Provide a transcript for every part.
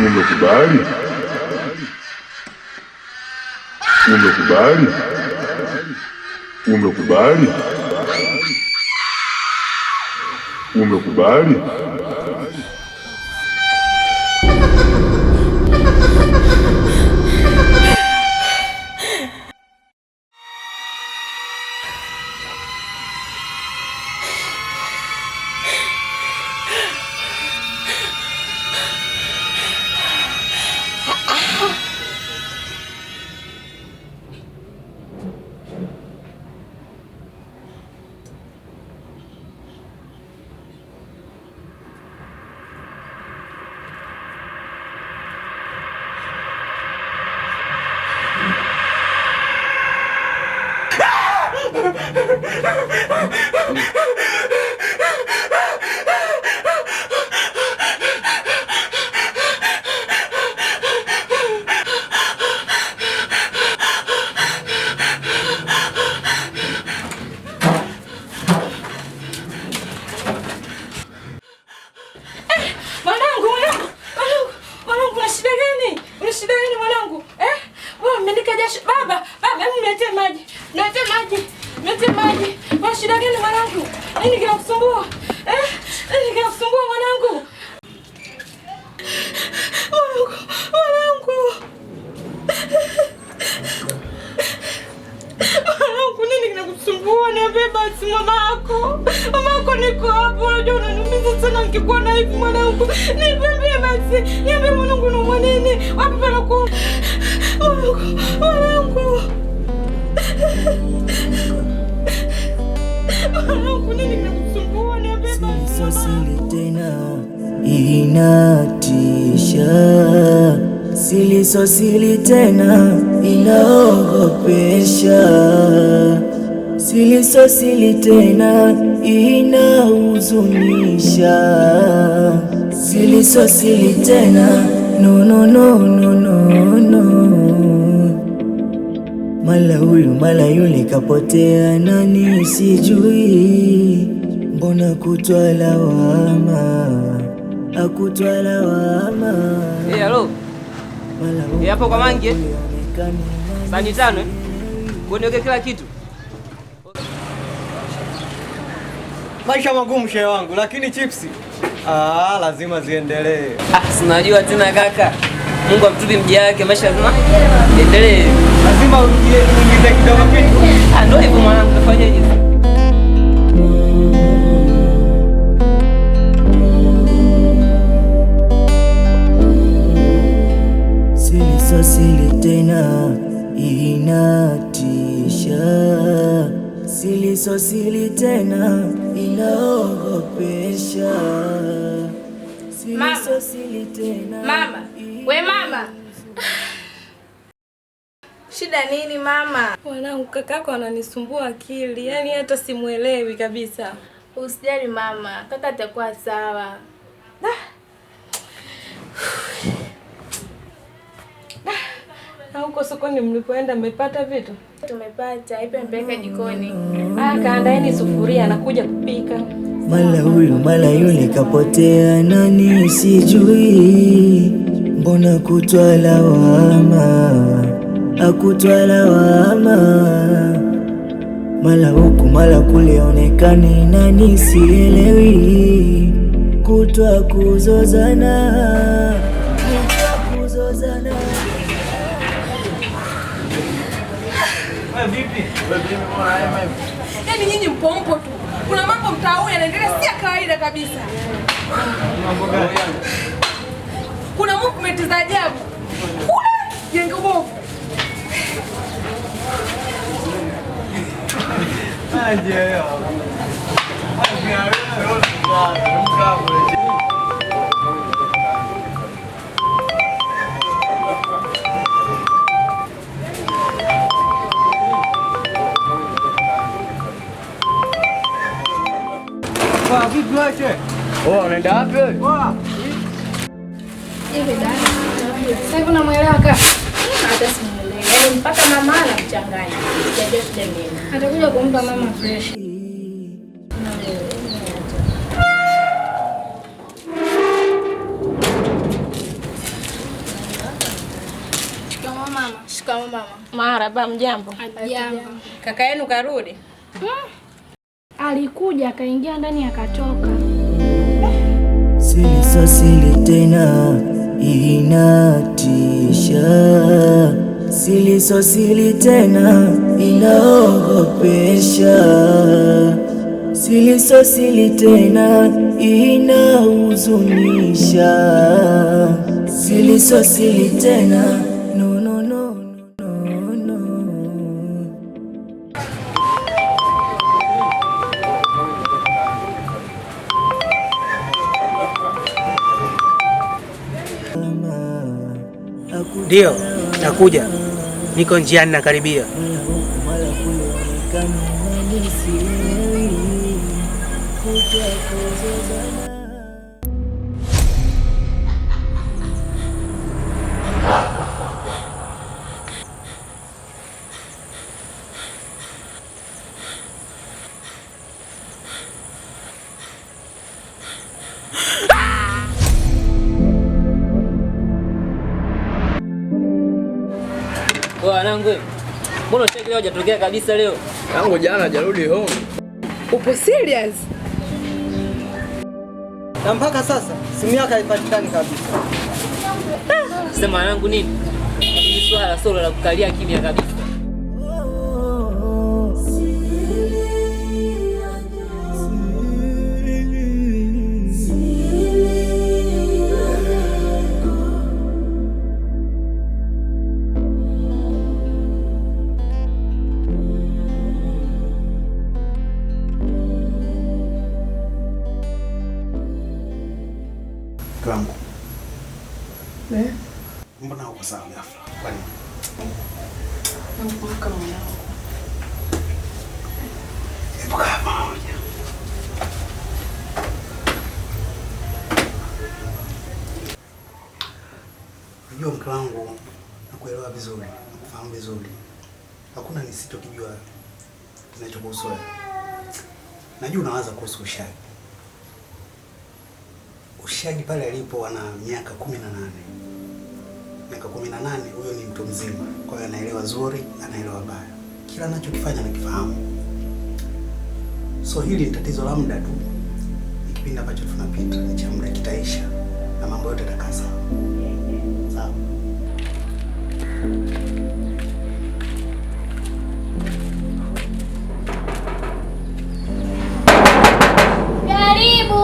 Umekubali? Umekubali? Umekubali? Umekubali? Mwanangu, mwanangu, mwanangu, mwanangu, una shida gani? Una shida gani mwanangu? Eh? Wewe umeandika jasho. Baba, baba, hebu niletee maji. Niletee maji. Niletee maji. Una shida gani mwanangu? Nini kinakusumbua? Eh? Nini kinakusumbua mwanangu? Mwanangu, mwanangu. Mwanangu, nini kinakusumbua? Niambie basi mamako. Mamako niko hapo, unajua unaniumiza sana nikikuona hivi mwanangu. Niambie basi. Niambie mwanangu unaumwa nini? Wapi panakuuma? Mwanangu, mwanangu. Mwanangu, nini kinakusumbua? Niambie basi. Sili tena inatisha, silisosili tena inaogopesha, silisosili tena inahuzunisha, silisosili tena no, no, no, no, no, no. Mala huyu mala yule kapotea, nani sijui, mbona kutwa lawama, akutwa lawama. Eh, halo. Mala huyu Eh, hapo kwa mala Mangi, eh? yule haonekani, nani Sani tano, eh? sijui. Kwa niweke kila kitu. Maisha magumu shehe wangu, lakini chipsi lazima ziendelee. Ah, si unajua tena kaka. Mungu amtupi mja wake, maisha lazima endelee. Lazima uingize kidogo kitu. Ah, ndio hivyo mwanangu, tafanyaje? Silisosili tena inatisha, silisosili tena inaogopesha, silisosili tena Mama, we mama. Shida nini mama? Mwanangu, kakako ananisumbua akili, yaani hata simuelewi kabisa. Usijali mama, kaka atakuwa sawa. Na huko sokoni mlipoenda mmepata vitu? Tumepata, ipe mpeleke jikoni. Ah, kaandaeni sufuria, anakuja kupika. Mala huyu mala yule kapotea, nani sijui, mbona kutwa lawama, akutwa lawama, mala huku mala kule haonekani, nani sielewi, kutwa kuzozana, kutwa kuzozana. Yaani nyinyi mpo mpo tu. Kuna mambo mtaa huu yanaendelea si ya kawaida kabisa. Kuna movement za ajabu. Kule jengo bovu. Vipi wewe? Oh, unaenda wapi wewe? Hivi dada, Sasa hivi unamuelewa kaka? hata simuelewi. Yaani mpaka mama anamchanganya. Sijajua shida nini. Atakuja kumpa mama fresh. Shikamoo mama. Marahaba, mjambo. Jambo. Kaka yenu karudi? Alikuja akaingia ndani akatoka. Sili so sili tena inatisha, sili so sili tena inaogopesha, sili so sili tena inahuzunisha, sili so sili tena no no no no no. Ndio, nakuja. Niko njiani nakaribia. Mara kule onekana nani sielewi, kutwa kuzozana. Wewe wanangu, mbona Ushagi leo hajatokea kabisa leo? Tangu jana hajarudi home. Upo serious? Na mpaka sasa simu yake haipatikani kabisa. Sema wanangu nini? Hili swala sio la kukalia kimya kabisa. Mke wangu. Mbona uko sawa ghafla? Kwa nini? Namkumbuka mwanangu. Hebu kaa pamoja. Unajua mke wangu, nakuelewa vizuri, nakufahamu vizuri. Hakuna nisichokijua kinachokuhusu wewe. Najua unawaza kuhusu Ushagi. Ushagi pale alipo ana miaka 18. Miaka 18, huyo ni mtu mzima. Kwa hiyo anaelewa zuri, anaelewa baya. Kila anachokifanya anakifahamu. So hili ni tatizo la muda tu. Ni kipindi ambacho tunapita, ni cha muda, kitaisha na mambo yote yatakaa sawa. Sawa. Karibu.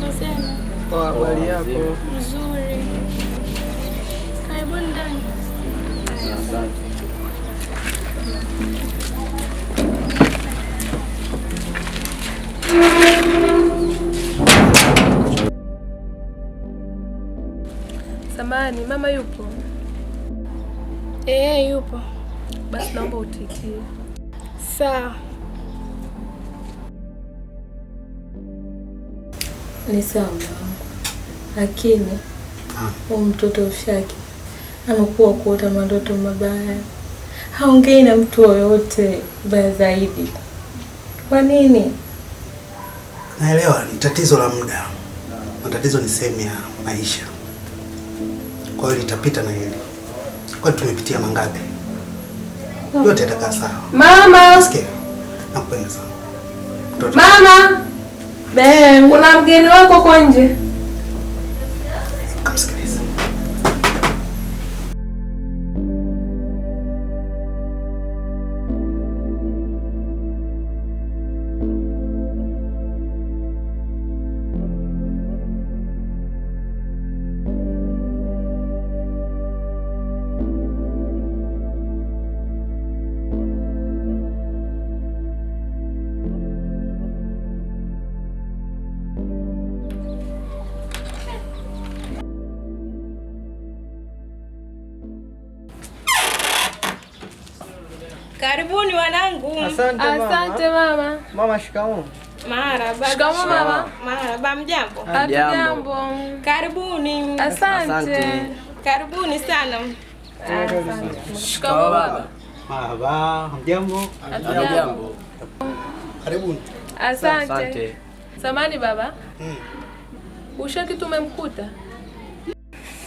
Nasema Poa, habari yako? mzuri. Karibuni ndani. Samani, mama yupo? Yupo. Basi naomba utitie. Sawa. Ni sawa mwanangu, lakini huyu mtoto Ushagi amekuwa kuota mandoto mabaya, haongei na mtu yoyote, mbaya zaidi. Kwa nini? Naelewa ni tatizo la muda. Matatizo ni sehemu ya maisha. Kwa hiyo litapita na hili. Kwa hiyo tumepitia mangapi? Yote yatakaa sawa. Mama! Sikia. Nakupenda sana. Mtoto. Mama! Ben, kuna mgeni wako huko nje. Kamsikilize. Karibuni wanangu. Asante mama. Asante mama. Mama, shikamoo. Marahaba. Shikamoo mama. Marahaba, mjambo. Hatujambo. Karibuni. Asante. Karibuni sana. Shikamoo baba. Marahaba, hamjambo? Hatujambo. Karibuni. Asante. Samani baba. Ushaki tumemkuta?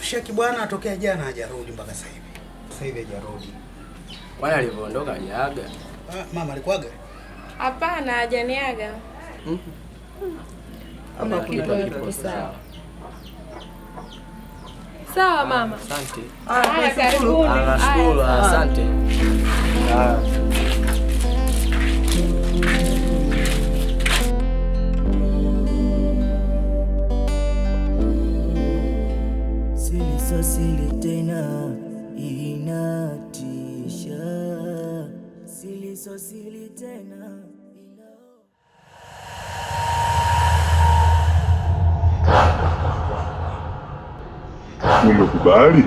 Ushaki bwana atokea jana hajarudi mpaka sasa hivi. Sasa hivi hajarudi. Bwana alivyoondoka hajaaga. Ah, mama alikuaga? Hapana, hajaniaga. Hamna kitu kipo sawa. Sawa mama. Asante. Haya, karibuni. Nashukuru, asante. Sili sili tena inatisha. Sili sili tena. Umekubali?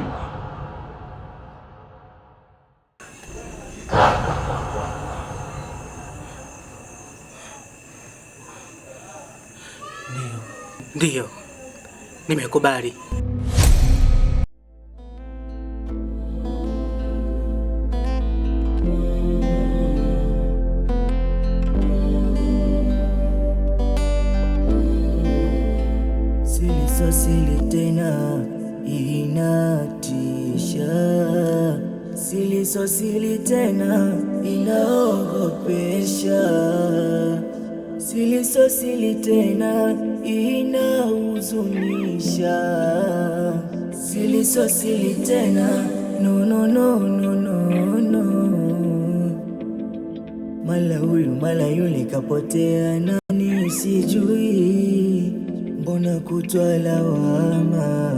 Ndiyo, nimekubali. Sili sili tena inatisha. Sili sili tena inaogopesha. Sili sili tena inahuzunisha. Sili sili tena no no no no no no. Mala huyu mala yule kapotea nani sijui. Mbona kutwa lawama,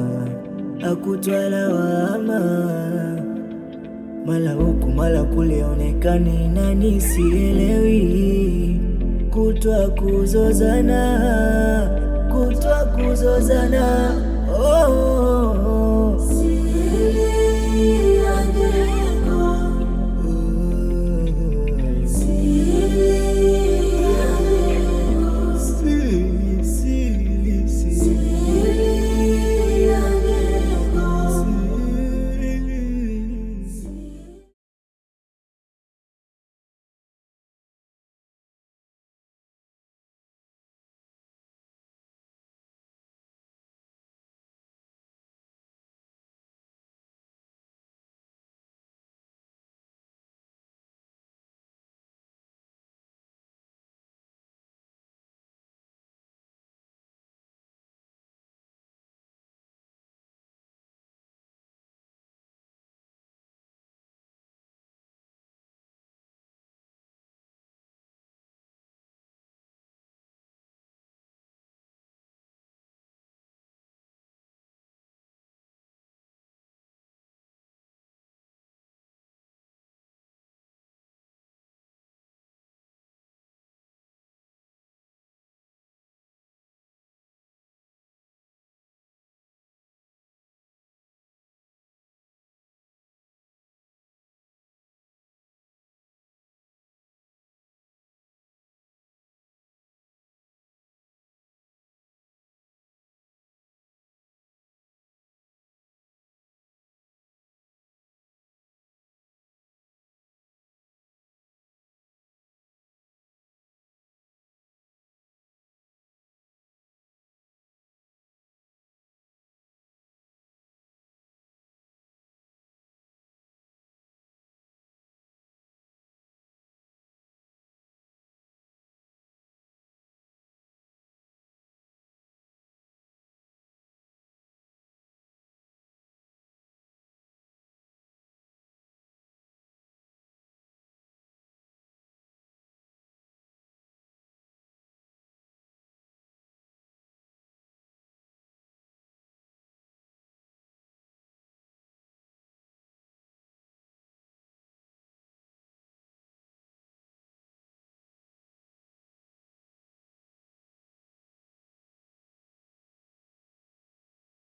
akutwa lawama. Mala huku mala kule onekani nani sielewi. Kutwa kuzozana, kutwa kuzozana. Oh.